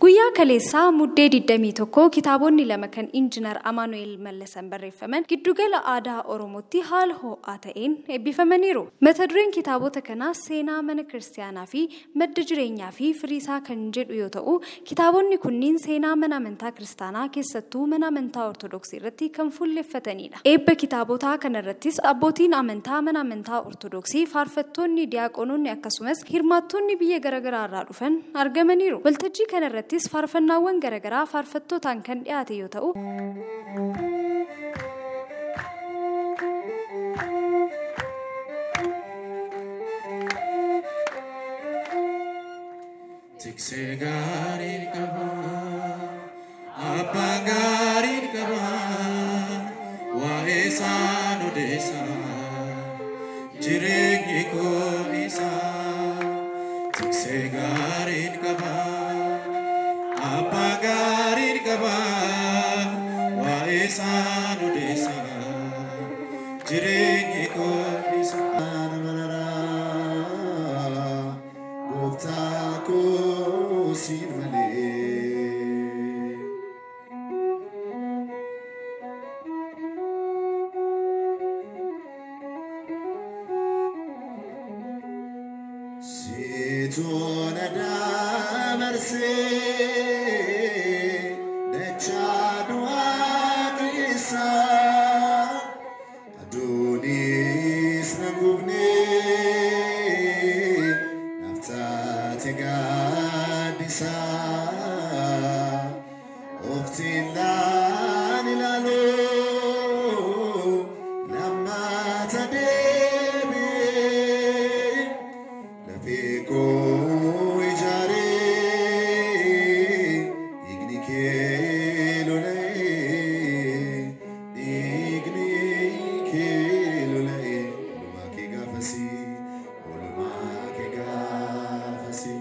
Guyyaa kaleessaa Muddee 21 kitaabonni lama kan Injiinar Amaanu'el Mallasan barreeffaman Giddugala Aadaa Oromootti haala ho'aa ta'een eebbifamaniiru. Mata dureen kitaabota kanaa Seenaa Mana Kiristaanaa fi Madda Jireenyaa fi Firiisaa kan jedhu yoo ta'u, kitaabonni kunniin seenaa mana amantaa Kiristaanaa, keessattuu mana amantaa Ortodoksii irratti kan fuulleffatanidha. Eebba kitaabotaa kanarrattis abbootiin amantaa mana amantaa Ortodoksii, faarfattoonni, diyaaqonoonni akkasumas hirmaattonni biyya garaagaraa irraa dhufan argamaniiru. Waltajjii kanarratti faarfannaawwan garaagaraa faarfattootaan kan dhiyaate yoo ta'u, Tiksee gaariin qaba, abbaa gaariin qaba, waa'ee isaan odeessa, jireenyi koo isa. Tiksee gaariin qaba, abbaa gaariin qaba, waa'ee isaan odeessa, jireenyi koo isa. Gooftaa koo siin malee. Situ na dabarsee dachaa du'aa keessa, aduunis na gubnee naaf taate gaaddisa. Oftiin laan ilaalu lammata deebi'ee, lafee koo ijaaree dhiigni kee lola'ee, dhiigni kee lola'ee, oolmaa kee gaafasii, oolmaa kee gaafasii.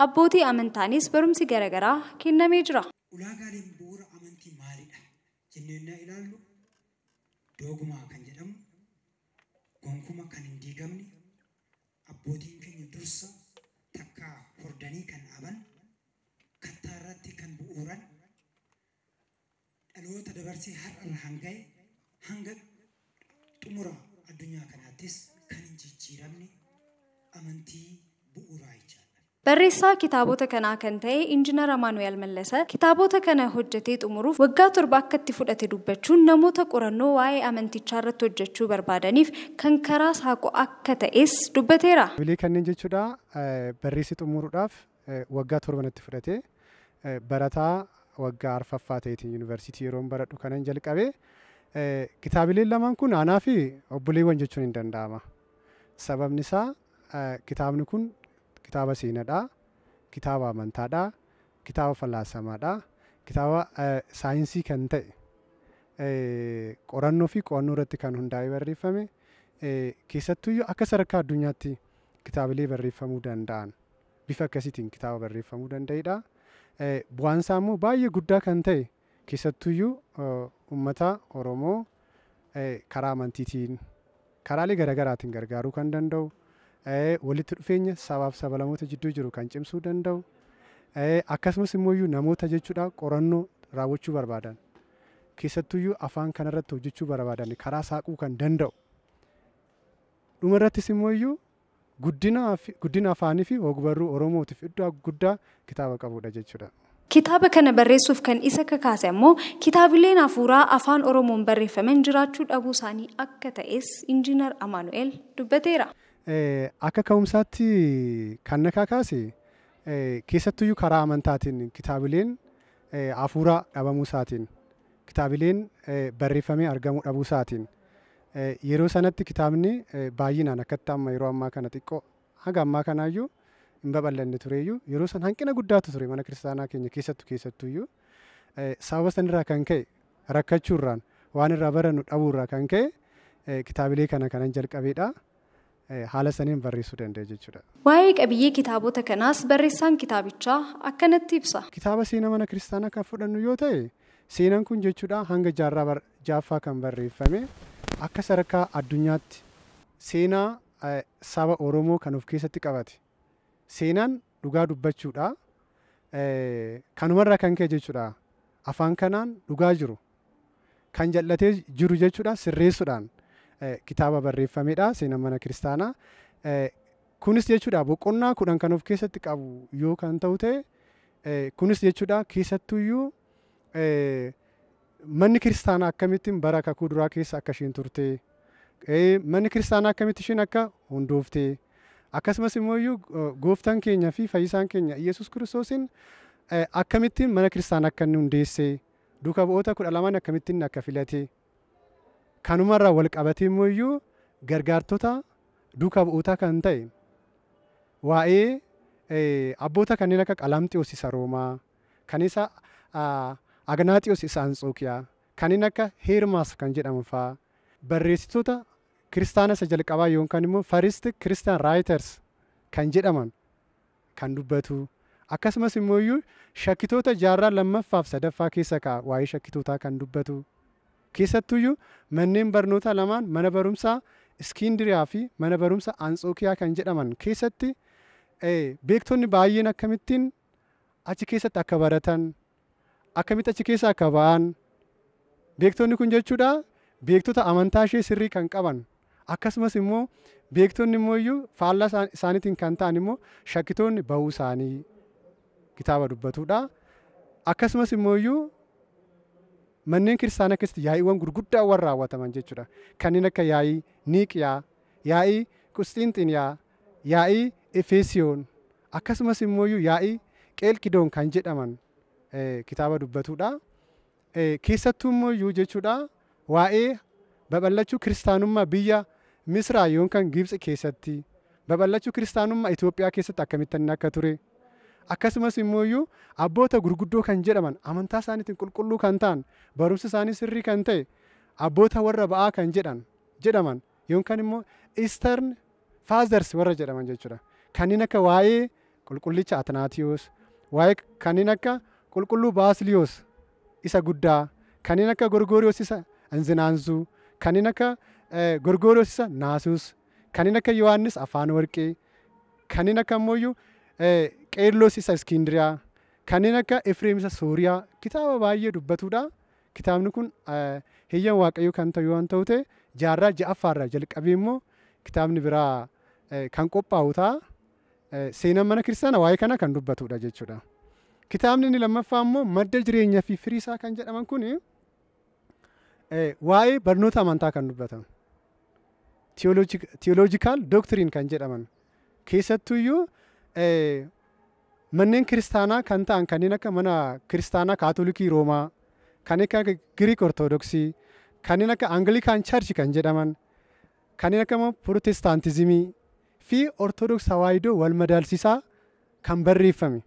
Abbootii amantaanis barumsi garaagaraa kennamee jira. Ulaagaaleen bu'uura amantii maalidha jennee yoo ilaallu, dogmaa kan jedhamu gonkuma kan hin diigamne, abbootiin keenya dursa takkaa hordanii kan dhaaban, kattaa irratti kan bu'uuran, dhaloota dabarsee har'a hanga'e hanga xumura addunyaa kanaattis kan hin jijjiiramne amantii bu'uuraa jechaadha. Barreessaa kitaabota kanaa kan ta'e Injiinar Amaanu'el Mallasa kitaabota kana hojjetee xumuruuf waggaa 7 akka itti fudhate dubbachuun, namoota qorannoo waa'ee amantichaa irratti hojjechuu barbaadaniif kan karaa saaqu akka ta'es dubbateera. Kitaabilee kanneen jechuudha barreessee xumuruudhaaf waggaa 7 natti fudhate. Barataa waggaa 4ffaa ta'eetiin yuunivarsiitii yeroon baradhu kanan jalqabe. Kitaabileen lamaan kun anaa fi obboleewwan jechuun hin danda'ama. Sababni isaa kitaabni kun kitaaba seenaadha, kitaaba amantaadha, kitaaba falaasamaadha, kitaaba saayinsii kan ta'e, qorannoo fi qo'annoo irratti kan hundaa'ee barreeffame, keessattuyyuu akka sadarkaa addunyaatti kitaabilee barreeffamuu danda'an bifa akkasiitiin kitaaba barreeffamuu danda'edha. Bu'aan isaa immoo baay'ee guddaa kan ta'e, keessattuyyuu uummata Oromoo karaa amantiitiin karaalee garaagaraatiin gargaaruu kan danda'u, walitti dhufeenya sabaaf sablammoota jidduu jiru kan cimsuu danda'u, akkasumas immoo namoota jechuudha qorannoo raawwachuu barbaadan, keessattuyyuu afaan kanarratti hojjechuu barbaadan karaa saaquu kan danda'u. Dhumarrattis immoo guddina afaanii fi ogbarruu Oromootiif iddoo guddaa kitaaba qabudha jechuudha. Kitaaba kana barreessuuf kan isa kakaase ammoo kitaabileen hafuuraa afaan Oromoon barreeffaman jiraachuu dhabuu isaanii akka ta'es Injiinar Amaanu'el dubbateera. Akka ka'umsaatti kan na kakaase keessattuyyuu karaa amantaatiin kitaabileen hafuuraa dhabamuu isaatiin, kitaabileen barreeffamee argamuu dhabuu isaatiin, yeroo sanatti kitaabni baay'inaan akkatti amma yeroo ammaa kana xiqqoo haga ammaa kanaayyuu hin babal'anne tureyyuu, yeroo san hanqina guddaatu ture mana kiristaanaa keenya keessattuyyuu. Sababa sanirraa kan ka'e, rakkachuurraan waan irraa barannu dhabuurraa kan ka'e kitaabilee kana kanan jalqabeedha. Haala saniin barreessuu danda'e jechuudha. Waa'ee qabiyyee kitaabota kanaas barreessaan kitaabichaa akkanatti ibsa. Kitaaba seenaa mana kiristaanaa kan fudhannu yoo ta'e, seenaan kun jechuudha hanga jaarraa 6ffaa kan barreeffame, akka sadarkaa addunyaatti seenaa saba Oromoo kan of keessatti qabate. Seenaan dhugaa dubbachuudha. Kanumarraa kan ka'e jechuudha afaan kanaan dhugaa jiru kan jal'atee jiru jechuudha sirreessuudhaan kitaaba barreeffamedha seenaan mana kiristaanaa. Kunis jechuudha boqonnaa 10 kan of keessatti qabu yoo kan ta'u ta'e, kunis jechuudha keessattuyyuu manni kiristaanaa akkamittiin bara kakuu duraa keessa akka isheen turte, manni kiristaanaa akkamitti isheen akka hundoofte, akkasumas immoo gooftaan keenya fi fayyisaan keenya Iyyasuus Kiristoosiin akkamittiin mana kiristaanaa akka inni hundeesse, duuka bu'oota 12 akkamittiin akka filate, kanumarraa wal qabatee immoo gargaartota duuka bu'ootaa kan ta'e waa'ee abboota kanneen akka Qalamxiyoos isa Roomaa, kan isa Agnaatiyoos isa Anxookiyaa, kanneen akka Heermaas kan jedhamu fa'aa barreessitoota kiristaana isa jalqabaa yookaan immoo First Christian Writers kan jedhaman kan dubbatu, akkasumas immoo shakkitoota jaarraa 2ffaa fi 3ffaa keessa waa'ee shakkitootaa kan dubbatu, keessattuyyuu manneen barnoota lamaan mana barumsaa Iskindiriyaa fi mana barumsa Anxookiyaa kan jedhaman keessatti beektonni baay'een akkamittiin achi keessatti akka baratan, akkamitti achi keessa akka ba'an, beektonni kun jechuudha beektota amantaa ishee sirrii kan qaban, akkasumas immoo beektonni immoo faallaa isaaniitiin kan ta'an immoo shakkitoonni ba'uu isaanii kitaaba dubbatudha. Akkasumas immoo manneen kiristaanaa keessatti yaa'iiwwan gurguddaa warra raawwataman jechuudha. Kanneen akka yaa'ii Niiqiyaa, yaa'ii Qusxinxiniyaa, yaa'ii Efeesiyoon, akkasumas immoo yaa'ii Qeelqidoon kan jedhaman kitaaba dubbatudha. Keessattuu immoo jechuudha waa'ee babal'achuu kiristaanummaa biyya Misraa yookaan Gibxi keessatti, babal'achuu kiristaanummaa Itoophiyaa keessatti akkamittiin akka ture, akkasumas immoo abboota gurguddoo kan jedhaman amantaa isaaniitiin qulqulluu kan ta'an, barumsa isaanii sirrii kan ta'e abboota warra ba'aa kan jedhaman yookaan immoo Eastern Fathers warra jedhaman jechuudha. Kanneen akka waa'ee qulqullicha Atanaatiyoos, waa'ee kanneen akka qulqulluu Baasiliyoos isa guddaa, kanneen akka Gorgoriyoos isa Inzinaanzuu, kanneen akka Gorgoriyoos isa Naasuus, kanneen akka Yohaannis Afaan Warqee, kanneen akka immoo Qeerloos isa Iskindiriyaa, kanneen akka Efreem isa Sooriyaa kitaaba baay'ee dubbatudha. Kitaabni kun heyyama Waaqayyoo kan ta'u yoo ta'u ta'e jaarraa 6ffaarraa jalqabee immoo kitaabni biraa kan qophaa'u ta'a. Seenaan mana kiristaanaa waa'ee kana kan dubbatudha jechuudha. Kitaabni inni lammaffaa immoo madda jireenyaa fi firii isaa kan jedhaman kun waa'ee barnoota amantaa kan dubbatan, Theological Doctrine kan jedhaman, keessattuyyuu manneen kiristaanaa kan ta'an kanneen akka mana kiristaanaa Kaatolikii Roomaa, kanneen akka Giriik Ortodoksii, kanneen akka Anglikaan Church kan jedhaman, kanneen akka Protestaantizimii fi Ortodoks Tawaahidoo wal madaalsisaa kan barreeffame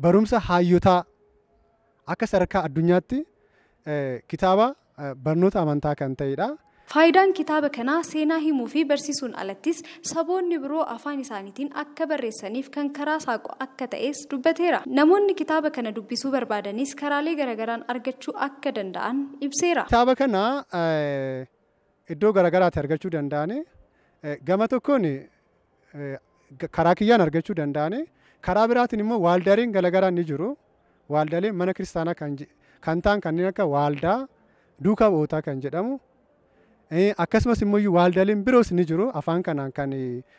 barumsa hayyotaa akka sadarkaa addunyaatti kitaaba barnoota amantaa kan ta'edha. Faayidaan kitaaba kanaa seenaa himuu fi barsiisuun alattis saboonni biroo afaan isaaniitiin akka barreessaniif kan karaa saaqu akka ta'es dubbateera. Namoonni kitaaba kana dubbisuu barbaadanis karaalee garagaraan argachuu akka danda'an ibseera. Kitaaba kana iddoo garagaraatti argachuu danda'ani. Gama tokkoon karaa kiyyaan argachuu danda'ani. Karaa biraatiin immoo waaldaaleen garaagaraa ni jiru. Waaldaaleen mana kiristaanaa kan ta'an kanneen akka waaldaa duukaa bu'ootaa kan jedhamu, akkasumas immoo waaldaaleen biroos ni jiru afaan kanaan kan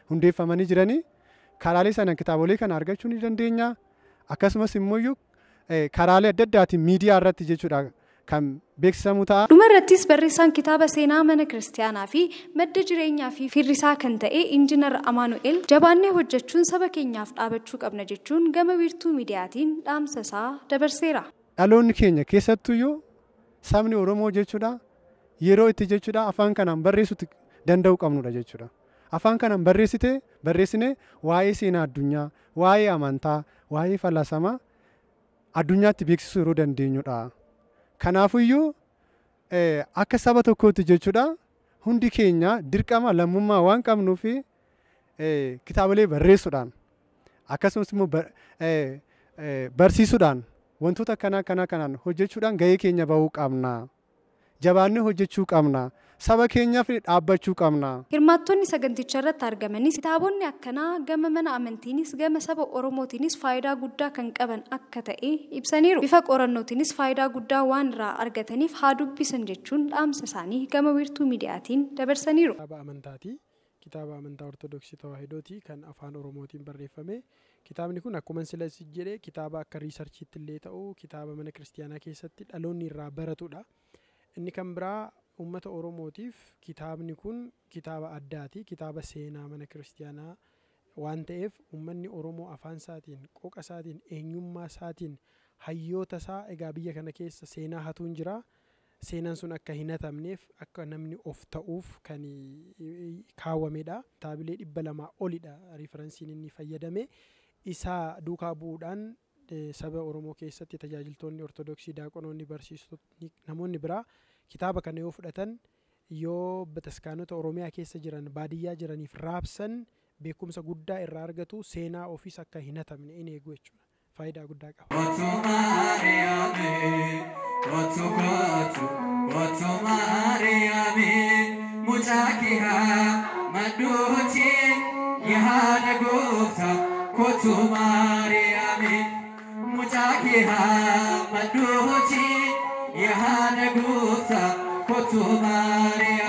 hundeeffamanii jiranii. Karaalee sanaan kitaabolee kana argachuu ni dandeenya. Akkasumas immoo karaalee adda addaatiin miidiyaa irratti jechuudha kan beeksisamu ta'a. Dhumarrattis barreessaan kitaaba seenaa mana kiristaanaa fi madda jireenyaa fi firrisaa kan ta'e Injiinar Amaanu'el jabaannee hojjechuun saba keenyaaf dhaabachuu qabna jechuun gama wiirtuu miidiyaatiin dhaamsa isaa dabarseera. Dhaloonni keenya keessattuyyuu sabni Oromoo jechuudha yeroo itti jechuudha afaan kanaan barreessuutti danda'uu qabnudha jechuudha. Afaan kanaan barreessine waa'ee seenaa addunyaa, waa'ee amantaa, waa'ee falaasamaa addunyaatti beeksisuu yeroo dandeenyudha. Kanaafiyyuu akka saba tokkootti jechuudha hundi keenya dirqama lammummaa waan qabnuuf kitaabolee barreessuudhaan akkasumas immoo barsiisuudhaan wantoota akkana kanaan hojjechuudhaan gahee keenya bahuu qabna. Jabaannee hojjechuu qabna. Saba keenyaaf dhaabbachuu qabna. Hirmaattonni saganticha irratti argamanis kitaabonni akkanaa gama mana amantiinis gama saba Oromootiinis faayidaa guddaa kan qaban akka ta'e ibsaniiru. Bifa qorannootiinis faayidaa guddaa waan irraa argataniif haa dubbisan jechuun dhaamsa isaanii gama wiirtuu miidiyaatiin dabarsaniiru. Kitaaba amantaati. Kitaaba amantaa Ortodoksii Tawaahidooti kan afaan Oromootiin barreeffame. Kitaabni kun akkuma sila jedhe kitaaba akka riisarchiitti illee ta'u kitaaba mana kiristiyaanaa keessatti dhaloonni irraa baratudha. Inni kan biraa uummata Oromootiif kitaabni kun kitaaba addaati. Kitaaba seenaa mana kiristiyaanaa waan ta'eef uummanni Oromoo afaan isaatiin, qoqa isaatiin, eenyummaa isaatiin, hayyoota isaa egaa biyya kana keessa seenaa hatuun jira. Seenaan sun akka hin hatamneef akka namni of ta'uuf kan kaawwamedha. Kitaabilee 200 olidha riifaransiin inni fayyadame. Isaa duukaa bu'uudhaan saba Oromoo keessatti tajaajiltoonni Ortodoksii, daaqonoonni, barsiisonni, namoonni biraa kitaaba kana yoo fudhatan yoo bataskaanota Oromiyaa keessa jiran baadiyyaa jiraniif raabsan beekumsa guddaa irraa argatu. Seenaa ofiis akka hin hatamne in eegu jechuudha. Faayidaa guddaa qaba. Kotu kotu kotu Maariyaami mucaa kee madduuti yaada gooftaa kotu Maariyaami mucaa kee madduuti yaada gooftaa kotu Maariyaami.